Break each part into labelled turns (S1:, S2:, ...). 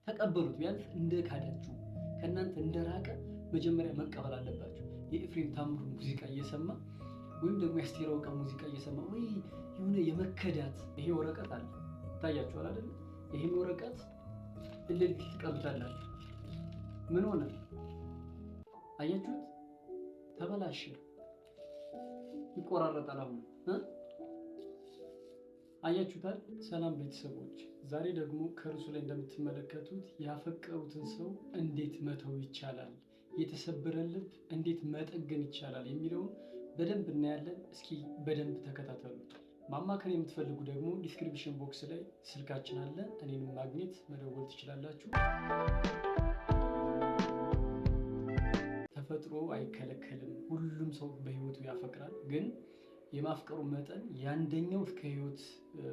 S1: ተቀበሉት። ቢያንስ እንደ ካዳችሁ ከእናንተ እንደራቀ መጀመሪያ መቀበል አለባችሁ። የኤፍሬም ታምሩ ሙዚቃ እየሰማ ወይም ደግሞ የአስቴር አወቀ ሙዚቃ እየሰማ ወይ የሆነ የመከዳት ይሄ ወረቀት አለ ይታያችኋል አይደል? ይሄን ወረቀት እንደዚህ ትቀብታላችሁ። ምን ሆነ? አያችሁት? ተበላሸ፣ ይቆራረጣል። አሁን አያችሁታል። ሰላም ቤተሰቦች፣ ዛሬ ደግሞ ከርዕሱ ላይ እንደምትመለከቱት ያፈቀሩትን ሰው እንዴት መተው ይቻላል፣ የተሰበረን ልብ እንዴት መጠገን ይቻላል የሚለውን በደንብ እናያለን። እስኪ በደንብ ተከታተሉ። ማማከር የምትፈልጉ ደግሞ description box ላይ ስልካችን አለ። እኔንም ማግኘት መደወል ትችላላችሁ። ተፈጥሮ አይከለከልም። ሁሉም ሰው በህይወቱ ያፈቅራል። ግን የማፍቀሩ መጠን የአንደኛው እስከ ህይወት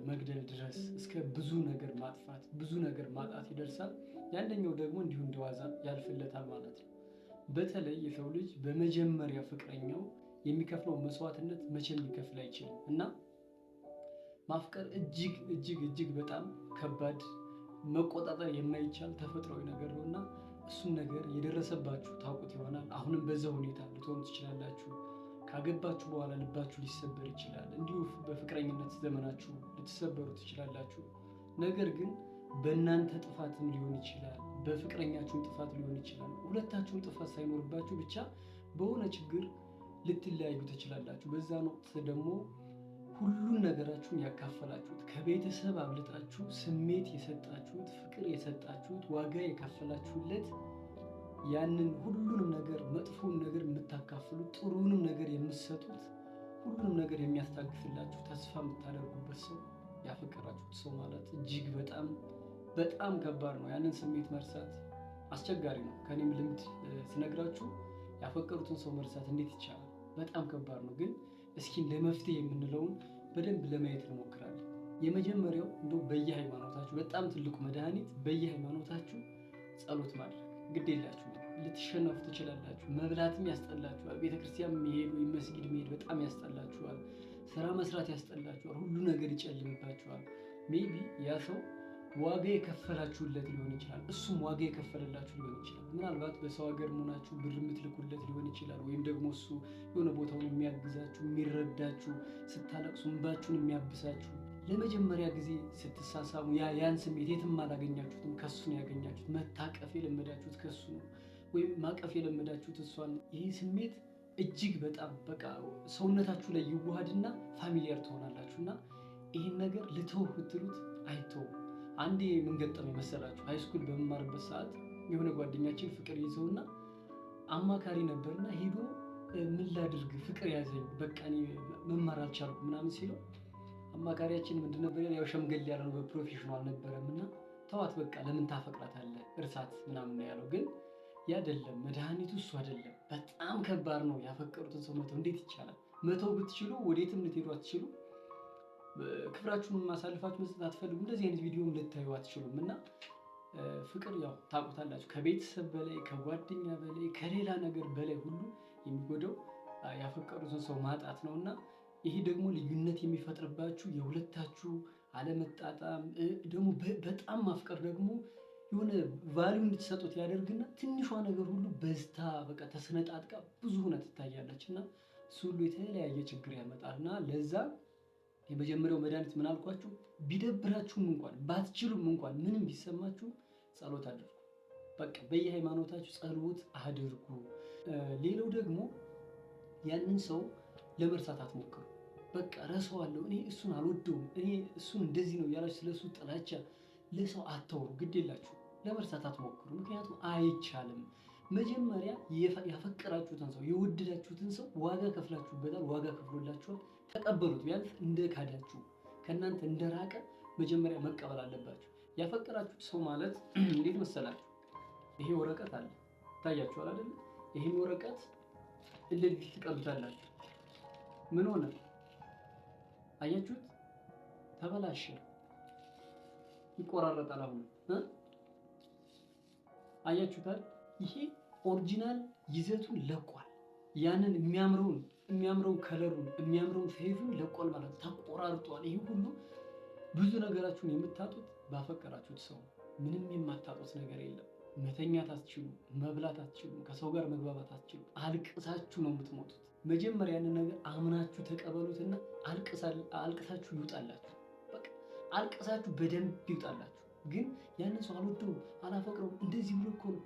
S1: መግደል ድረስ እስከ ብዙ ነገር ማጥፋት ብዙ ነገር ማጣት ይደርሳል። የአንደኛው ደግሞ እንዲሁ እንደዋዛ ያልፍለታል ማለት ነው። በተለይ የሰው ልጅ በመጀመሪያ ፍቅረኛው የሚከፍለው መስዋዕትነት መቼም ሊከፍል አይችልም እና ማፍቀር እጅግ እጅግ እጅግ በጣም ከባድ መቆጣጠር የማይቻል ተፈጥሯዊ ነገር ነው እና እሱን ነገር የደረሰባችሁ ታውቁት ይሆናል። አሁንም በዛ ሁኔታ ልትሆኑ ትችላላችሁ። ካገባችሁ በኋላ ልባችሁ ሊሰበር ይችላል። እንዲሁ በፍቅረኝነት ዘመናችሁ ልትሰበሩ ትችላላችሁ። ነገር ግን በእናንተ ጥፋትም ሊሆን ይችላል፣ በፍቅረኛችሁም ጥፋት ሊሆን ይችላል። ሁለታችሁም ጥፋት ሳይኖርባችሁ ብቻ በሆነ ችግር ልትለያዩ ትችላላችሁ። በዛን ወቅት ደግሞ ሁሉን ነገራችሁን ያካፈላችሁት ከቤተሰብ አብልጣችሁ ስሜት የሰጣችሁት ፍቅር የሰጣችሁት ዋጋ የከፈላችሁለት ያንን ሁሉንም ነገር መጥፎውን ነገር የምታካፍሉት ጥሩንም ነገር የምትሰጡት ሁሉንም ነገር የሚያስታግስላችሁ ተስፋ የምታደርጉበት ሰው ያፈቀራችሁት ሰው ማለት እጅግ በጣም በጣም ከባድ ነው። ያንን ስሜት መርሳት አስቸጋሪ ነው። ከኔም ልምድ ስነግራችሁ ያፈቀሩትን ሰው መርሳት እንዴት ይቻላል? በጣም ከባድ ነው። ግን እስኪ እንደ መፍትሄ የምንለውን በደንብ ለማየት እንሞክራለን። የመጀመሪያው እንደው በየሃይማኖታችሁ በጣም ትልቁ መድኃኒት በየሃይማኖታችሁ ጸሎት ማድረግ ግድ የላችሁ። ልትሸነፉ ትችላላችሁ። መብላትም ያስጠላችኋል። ቤተክርስቲያን መሄድ ወይም መስጊድ መሄድ በጣም ያስጠላችኋል። ስራ መስራት ያስጠላችኋል። ሁሉ ነገር ይጨልምባችኋል። Maybe ያ ሰው ዋጋ የከፈላችሁለት ሊሆን ይችላል። እሱም ዋጋ የከፈለላችሁ ሊሆን ይችላል። ምናልባት በሰው ሀገር መሆናችሁ ብር የምትልኩለት ሊሆን ይችላል። ወይም ደግሞ እሱ የሆነ ቦታውን የሚያግዛችሁ የሚረዳችሁ፣ ስታለቅሱ እንባችሁን የሚያብሳችሁ፣ ለመጀመሪያ ጊዜ ስትሳሳሙ ያን ስሜት የትም አላገኛችሁትም፣ ከሱ ነው ያገኛችሁት። መታቀፍ የለመዳችሁት ከሱ ነው፣ ወይም ማቀፍ የለመዳችሁት እሷን ነው። ይህ ስሜት እጅግ በጣም በቃ ሰውነታችሁ ላይ ይዋሃድና familiar ትሆናላችሁ እና ይህን ነገር ልተው ብትሉት አይተውም። አንዴ ምን ገጠመኝ መሰላችሁ? High school በምማርበት ሰዓት የሆነ ጓደኛችን ፍቅር ይዘውና አማካሪ ነበርና ሄዶ ምን ላድርግ ፍቅር ያዘኝ በቃ እኔ መማር አልቻልኩም ምናምን ሲለው አማካሪያችን ምንድን ነበር ያለው? ያው ሸምገል ያለ ነው በ profession ኑ አልነበረም እና ተዋት በቃ ለምን ታፈቅራታለህ እርሳት ምናምን ነው ያለው። ግን ያደለም መድኃኒቱ እሱ አይደለም። በጣም ከባድ ነው። ያፈቀሩትን ሰው መተው እንዴት ይቻላል? መተው ብትችሉ ወዴትም ልትሄዱ አትችሉ። ክብራችሁን ማሳልፋችሁ መስጠት አትፈልጉም። እንደዚህ አይነት ቪዲዮም ልታዩ አትችሉም። እና ፍቅር ያው ታውቁታላችሁ፣ ከቤተሰብ በላይ ከጓደኛ በላይ ከሌላ ነገር በላይ ሁሉ የሚጎዳው ያፈቀሩትን ሰው ማጣት ነው እና ይሄ ደግሞ ልዩነት የሚፈጥርባችሁ የሁለታችሁ አለመጣጣም ደግሞ በጣም ማፍቀር ደግሞ የሆነ value እንድትሰጡት ያደርግና ትንሿ ነገር ሁሉ በዝታ በቃ ተሰነጣጥቃ ብዙ ሆነ ትታያለች እና እሱ ሁሉ የተለያየ ችግር ያመጣል እና ለዛ የመጀመሪያው መድኃኒት ምን አልኳችሁ? ቢደብራችሁም እንኳን ባትችሉም እንኳን ምንም ቢሰማችሁ ጸሎት አድርጉ። በቃ በየሃይማኖታችሁ ጸሎት አድርጉ። ሌላው ደግሞ ያንን ሰው ለመርሳት አትሞክሩ። በቃ ረሳዋለሁ፣ እኔ እሱን አልወደውም፣ እኔ እሱን እንደዚህ ነው ያላችሁ ስለሱ ጥላቻ ለሰው አታውሩ። ግድ የላችሁ ለመርሳት አትሞክሩ። ምክንያቱም አይቻልም። መጀመሪያ ያፈቀራችሁትን ሰው የወደዳችሁትን ሰው ዋጋ ከፍላችሁበታል፣ ዋጋ ከፍሎላችኋል። ተቀበሉት። ቢያንስ እንደ ካዳችሁ ከእናንተ እንደራቀ መጀመሪያ መቀበል አለባችሁ። ያፈቀራችሁት ሰው ማለት እንዴት መሰላችሁ? ይሄ ወረቀት አለ ይታያችኋል አይደለ? ይሄን ወረቀት እንደዚህ ትቀብታላችሁ። ምን ሆነ? አያችሁት? ተበላሸ፣ ይቆራረጣል። አሁን አያችሁታል? ይሄ original ይዘቱን ለቋል። ያንን የሚያምረውን color ኡን የሚያምረውን size ኡን ለቋል ማለት ተቆራርጧል። ይሄ ሁሉ ብዙ ነገራችሁን የምታጡት ባፈቀራችሁት ሰው ነው። ምንም የማታጡት ነገር የለም። መተኛት አትችሉ፣ መብላት አትችሉ፣ ከሰው ጋር መግባባት አትችሉ። አልቅሳችሁ ነው የምትሞቱት። መጀመሪያ ያንን ነገር አምናችሁ ተቀበሉትና አልቅሳችሁ ይውጣላችሁ። በቃ አልቅሳችሁ በደንብ ይውጣላችሁ። ግን ያንን ሰው አልወደውም፣ አላፈቅረውም፣ እንደዚህ ብሎ እኮ ነው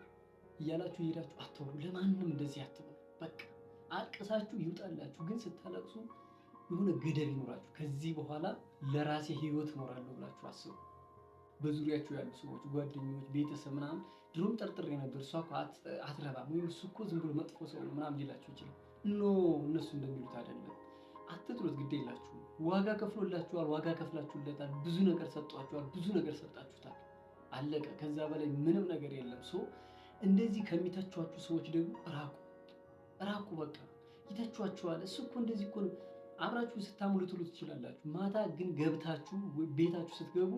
S1: እያላችሁ እየሄዳችሁ አታውሩ። ለማንም እንደዚህ አትበሉ። በቃ አልቅሳችሁ ይውጣላችሁ። ግን ስታለቅሱ የሆነ ገደብ ይኖራችሁ። ከዚህ በኋላ ለራሴ ህይወት እኖራለሁ ብላችሁ አስቡ። በዙሪያችሁ ያሉ ሰዎች፣ ጓደኞች፣ ቤተሰብ ምናምን ድሮም ጠርጥሬ ነበር፣ እሷ እኮ አትረባም ወይም እሱ እኮ ዝም ብሎ መጥፎ ሰው ነው ምናምን ሊላችሁ ይችላል። No፣ እነሱ እንደሚሉት አይደለም። አትጥሉት፣ ግድ የላችሁም። ዋጋ ከፍሎላችኋል፣ ዋጋ ከፍላችሁለታል። ብዙ ነገር ሰጧችኋል፣ ብዙ ነገር ሰጣችሁታል። አለቀ። ከዛ በላይ ምንም ነገር የለም። So እንደዚህ ከሚተቿችሁ ሰዎች ደግሞ ራቁ፣ ራቁ። በቃ ይተቿችኋል። እሱ እኮ እንደዚህ እኮ ነው። አብራችሁ ስታሙ ልትሉ ትችላላችሁ። ማታ ግን ገብታችሁ ቤታችሁ ስትገቡ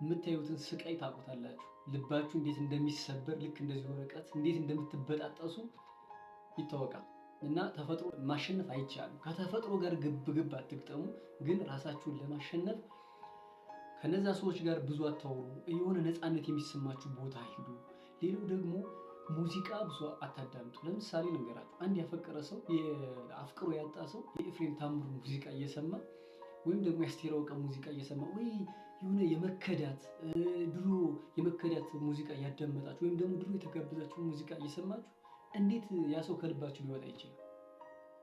S1: የምታዩትን ስቃይ ታውቁታላችሁ። ልባችሁ እንዴት እንደሚሰበር፣ ልክ እንደዚህ ወረቀት እንዴት እንደምትበጣጠሱ ይታወቃል። እና ተፈጥሮ ማሸነፍ አይቻልም። ከተፈጥሮ ጋር ግብ ግብ አትግጠሙ። ግን ራሳችሁን ለማሸነፍ ከነዛ ሰዎች ጋር ብዙ አታውሩ። የሆነ ነፃነት የሚሰማችሁ ቦታ ሂዱ። ሌላው ደግሞ ሙዚቃ ብዙ አታዳምጡ። ለምሳሌ ልንገራችሁ፣ አንድ ያፈቀረ ሰው፣ አፍቅሮ ያጣ ሰው የኤፍሬም ታምሩ ሙዚቃ እየሰማ ወይም ደግሞ የአስቴር አወቀ ሙዚቃ እየሰማ ወይ የሆነ የመከዳት፣ ድሮ የመከዳት ሙዚቃ እያዳመጣችሁ ወይም ደግሞ ድሮ የተጋበዛችሁ ሙዚቃ እየሰማችሁ እንዴት ያ ሰው ከልባችሁ ሊወጣ ይችላል?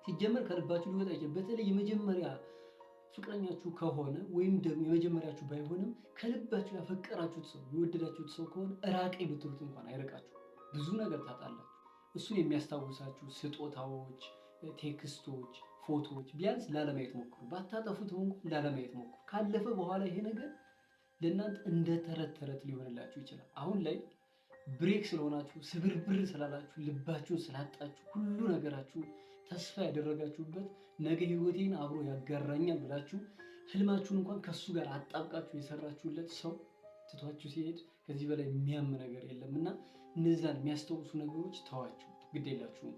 S1: ሲጀመር ከልባችሁ ሊወጣ ይችላል። በተለይ የመጀመሪያ ፍቅረኛችሁ ከሆነ ወይም ደግሞ የመጀመሪያችሁ ባይሆንም ከልባችሁ ያፈቀራችሁት ሰው፣ የወደዳችሁት ሰው ከሆነ ራቀኝ ብትሉት እንኳን አይርቃችሁ። ብዙ ነገር ታጣላችሁ። እሱን የሚያስታውሳችሁ ስጦታዎች፣ text ኦች፣ ፎቶዎች ቢያንስ ላለማየት ሞክሩ። ባታጠፉት እንኳን ላለማየት ሞክሩ። ካለፈ በኋላ ይሄ ነገር ለእናንተ እንደ ተረት ተረት ሊሆንላችሁ ይችላል። አሁን ላይ break ስለሆናችሁ፣ ስብርብር ስላላችሁ፣ ልባችሁን ስላጣችሁ፣ ሁሉ ነገራችሁ ተስፋ ያደረጋችሁበት ነገ ህይወቴን አብሮ ያጋራኛል ብላችሁ ህልማችሁን እንኳን ከሱ ጋር አጣብቃችሁ የሰራችሁለት ሰው ትቷችሁ ሲሄድ ከዚህ በላይ የሚያም ነገር የለም። እና እነዛን የሚያስታውሱ ነገሮች ተዋችሁ፣ ግድ የላችሁም።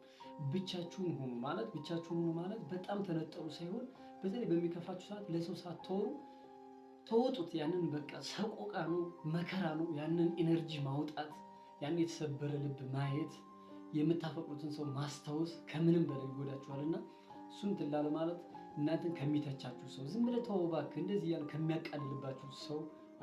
S1: ብቻችሁን ሁኑ ማለት፣ ብቻችሁን ሁኑ ማለት በጣም ተነጠሉ ሳይሆን በተለይ በሚከፋችሁ ሰዓት ለሰው ሳታወሩ ተወጡት። ያንን በቃ ሰቆቃ ነው፣ መከራ ነው። ያንን energy ማውጣት፣ ያንን የተሰበረ ልብ ማየት፣ የምታፈቅሩትን ሰው ማስታወስ ከምንም በላይ ይጎዳችኋልና እሱን ትላለ ማለት እናንተን ከሚተቻችሁ ሰው፣ ዝም ብለህ ተወው እባክህ እንደዚህ እያለ ከሚያቃልልባችሁ ሰው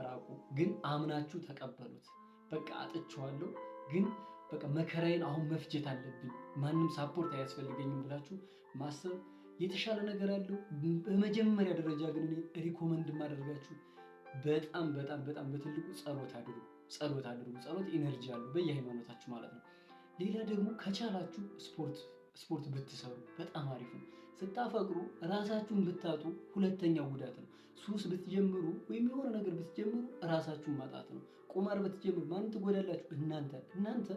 S1: ራቁ። ግን አምናችሁ ተቀበሉት። በቃ አጥቼዋለሁ፣ ግን በቃ መከራዬን አሁን መፍጀት አለብኝ፣ ማንም support አያስፈልገኝም ብላችሁ ማሰብ የተሻለ ነገር አለው። በመጀመሪያ ደረጃ ግን እኔ recommend የማደርጋችሁ በጣም በጣም በጣም በትልቁ ጸሎት አድርጉ። ጸሎት አድርጉ። ጸሎት energy አለው በየሃይማኖታችሁ ማለት ነው። ሌላ ደግሞ ከቻላችሁ ስፖርት ብትሰሩ በጣም አሪፍ ነው። ስታፈቅሩ ራሳችሁን ብታጡ ሁለተኛው ጉዳት ነው። ሱስ ብትጀምሩ ወይም የሆነ ነገር ብትጀምሩ ራሳችሁን ማጣት ነው። ቁማር ብትጀምሩ ማንን ትጎዳላችሁ? እናንተ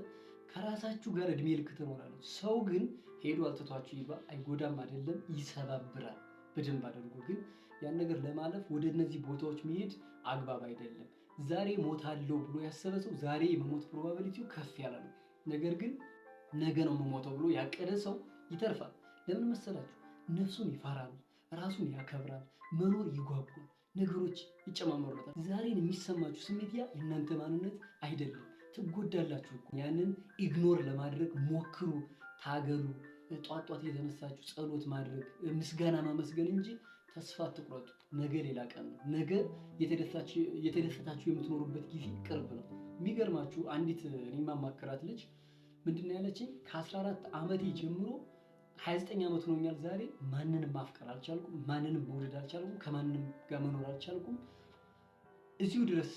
S1: ከራሳችሁ ጋር እድሜ ልክ ትኖራላችሁ። ሰው ግን ሄዶ አልትቷችሁ ይባ አይጎዳም አይደለም፣ ይሰባብራል በደንብ አድርጎ። ግን ያን ነገር ለማለፍ ወደ እነዚህ ቦታዎች መሄድ አግባብ አይደለም። ዛሬ ሞታለሁ ብሎ ያሰበ ሰው ዛሬ የመሞት probability ው ከፍ ያለ ነው። ነገር ግን ነገ ነው የምሞተው ብሎ ያቀደ ሰው ይተርፋል። ለምን መሰላችሁ? ነፍሱን ይፈራል፣ ራሱን ያከብራል፣ መኖር ይጓጓል፣ ነገሮች ይጨማመሩለታል። ዛሬን የሚሰማችሁ ስሜት ያ የእናንተ ማንነት አይደለም። ትጎዳላችሁ። ያንን ignore ለማድረግ ሞክሩ፣ ታገሉ። ጧት ጧት እየተነሳችሁ ጸሎት ማድረግ፣ ምስጋና ማመስገን እንጂ ተስፋ አትቁረጡ። ነገ ሌላ ቀን ነው። ነገ የተደሰታችሁ የምትኖሩበት ጊዜ ቅርብ ነው። የሚገርማችሁ አንዲት እኔ የማማክራት ልጅ ምንድን ነው ያለችኝ? ከ14 ዓመቴ ጀምሮ 29 ዓመት ሆኖኛል ዛሬ ማንንም ማፍቀር አልቻልኩም፣ ማንንም መውደድ አልቻልኩም፣ ከማንም ጋር መኖር አልቻልኩም። እዚሁ ድረስ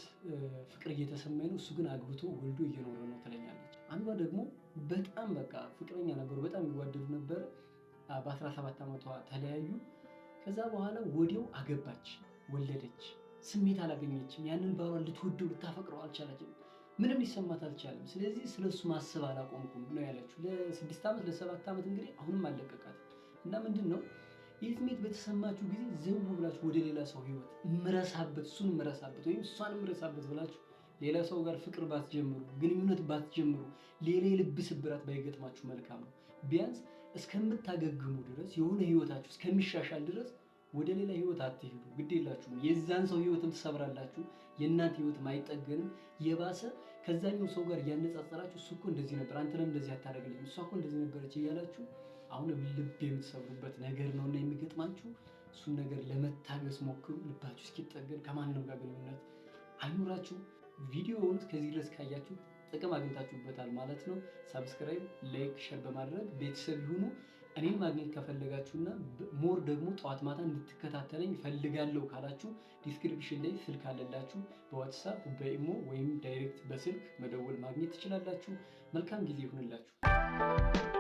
S1: ፍቅር እየተሰማኝ ነው። እሱ ግን አግብቶ ወልዶ እየኖረ ነው ትለኛለች። አንዷ ደግሞ በጣም በቃ ፍቅረኛ ነበሩ፣ በጣም ይዋደዱ ነበር። በ17 ዓመቷ ተለያዩ። ከዛ በኋላ ወዲያው አገባች፣ ወለደች። ስሜት አላገኘችም። ያንን ባሏን ልትወደው ልታፈቅረው አልቻለችም። ምንም ሊሰማት አልቻለም። ስለዚህ ስለሱ ማሰብ አላቆምኩም ነው ያለችው። ለ6 ዓመት፣ ለ7 ዓመት እንግዲህ አሁንም አለቀቃትም። እና ምንድን ነው፣ ይህ ስሜት በተሰማችሁ ጊዜ ዘው ብላችሁ ወደ ሌላ ሰው ህይወት ምረሳበት፣ እሱን ምረሳበት ወይም እሷን ምረሳበት ብላችሁ ሌላ ሰው ጋር ፍቅር ባትጀምሩ፣ ግንኙነት ባትጀምሩ፣ ሌላ የልብ ስብራት ባይገጥማችሁ መልካም ነው። ቢያንስ እስከምታገግሙ ድረስ፣ የሆነ ህይወታችሁ እስከሚሻሻል ድረስ ወደ ሌላ ህይወት አትሄዱ። ግድ የላችሁም። የዛን ሰው ህይወትም ትሰብራላችሁ፣ የእናንተ ህይወትም አይጠገንም። የባሰ ከዛኛው ሰው ጋር እያነጻጸራችሁ እሱ እኮ እንደዚህ ነበር፣ አንተ ለምን እንደዚህ አታደርግልኝም፣ እሷ እኮ እንደዚህ ነበረች እያላችሁ አሁንም ልብ የምትሰብሩበት ነገር ነውና የሚገጥማችሁ። እሱን ነገር ለመታገስ ሞክሩ። ልባችሁ እስኪጠገን ከማንም ጋር ግንኙነት አይኑራችሁ። ቪዲዮውን እስከዚህ ድረስ ካያችሁ ጥቅም አግኝታችሁበታል ማለት ነው። Subscribe፣ like፣ share በማድረግ ቤተሰብ ይሁኑ። እኔን ማግኘት ከፈለጋችሁና more ደግሞ ጠዋት ማታ እንድትከታተለኝ ፈልጋለሁ ካላችሁ description ላይ ስልክ አለላችሁ። በ WhatsApp፣ በ imo ወይም direct በስልክ መደወል ማግኘት ትችላላችሁ። መልካም ጊዜ ይሁንላችሁ።